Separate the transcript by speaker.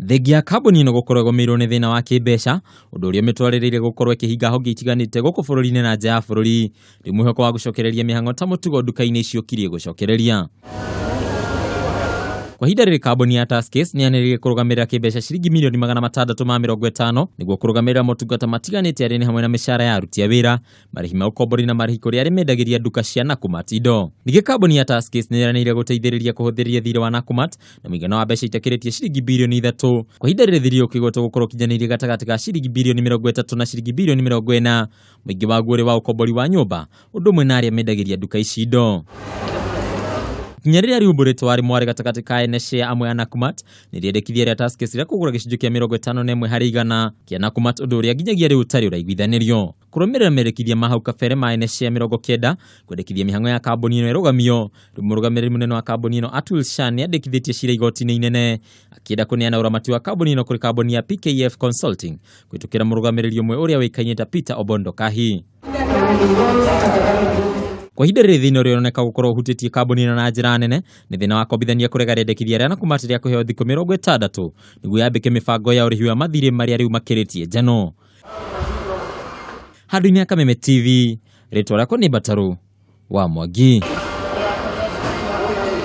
Speaker 1: Thengia ya kambuni ĩno gũkorwo ĩgũmĩirwo nĩ thĩna wa kĩmbeca, ũndũ ũrĩa ũmĩtwarĩrĩire gũkorwo ĩkĩhinga honge itiganĩte gũkũ bũrũri-inĩ na nja ya bũrũri. Rĩu mwĩhoko wa gũcokereria mĩhang'o ta mũtugo nduka-inĩ icio ũkirie gũcokereria. Kwa ihinda rĩrĩ kambuni ya Tuskys nĩ yanĩrĩire kũrũgamĩrĩra kĩmbeca ciringi mirioni 650 nĩguo kũrũgamĩrĩra motungata matiganĩte arĩa nĩ hamwe na mĩcara ya aruti a wĩra, marĩhi ma ũkombori na marĩhi kũrĩ arĩa mendagĩria nduka cia Nakumatt indo. Ningĩ kambuni ya Tuskys nĩ yeranĩire gũteithĩrĩria kũhũthĩrĩria thirĩ wa Nakumatt na mũigana wa mbeca itakĩrĩtie ciringi birioni 3. Kwa ihinda rĩrĩ thirĩ ũkĩgwetwo gũkorwo ũkinyanĩirie gatagatĩ ga ciringi birioni 30 na ciringi birioni 40, mũingĩ waguo ũrĩ wa ũkombori wa nyũmba ũndũ ũmwe na arĩa mendagĩria nduka ici indo. Ikinya rĩrĩa riumbũrĩtwo warĩ mwarĩ gatagatĩ ka ene share amwe a Nakumatt nĩ rĩendekithia rĩa Tuskys rĩa kũgũra gĩcunjĩ kĩa 51% kĩa Nakumatt, ũndũ ũrĩa nginyagia rĩu ũtarĩ ũraiguithanĩrio. Kũrũmĩrĩra merĩkithia ma hau kabere ma ene share 90 kwendekithia mĩhang'o ya kambuni ĩno ĩrũgamio, rĩu mũrũgamĩrĩri mũnene wa kambuni ĩno Atul Shah nĩ andĩkithĩtie cira igoti-inĩ inene akĩenda kũneana ũramati wa kambuni ĩno kũrĩ kambuni ya PKF Consulting kũhĩtũkĩra mũrũgamĩrĩri ũmwe ũrĩa ũĩkaine ta Peter Obondo Kahi. Kwa ihinda rĩrĩ thĩna ũrĩa ũroneka gũkorwo ũhutĩtie kambuni ĩno na njĩra nene nĩ thĩna wa kombithania kũrega rĩendekithia rĩa Nakumatt rĩa kũheo thikũ 60 nĩguo yambĩke mĩbango ya ũrĩhi wa mathirĩ marĩa rĩu makĩrĩtie njano. Handũ-inĩ ha Kameme TV, rĩtwa rĩakwa nĩ Mbatarũ wa Mwangi.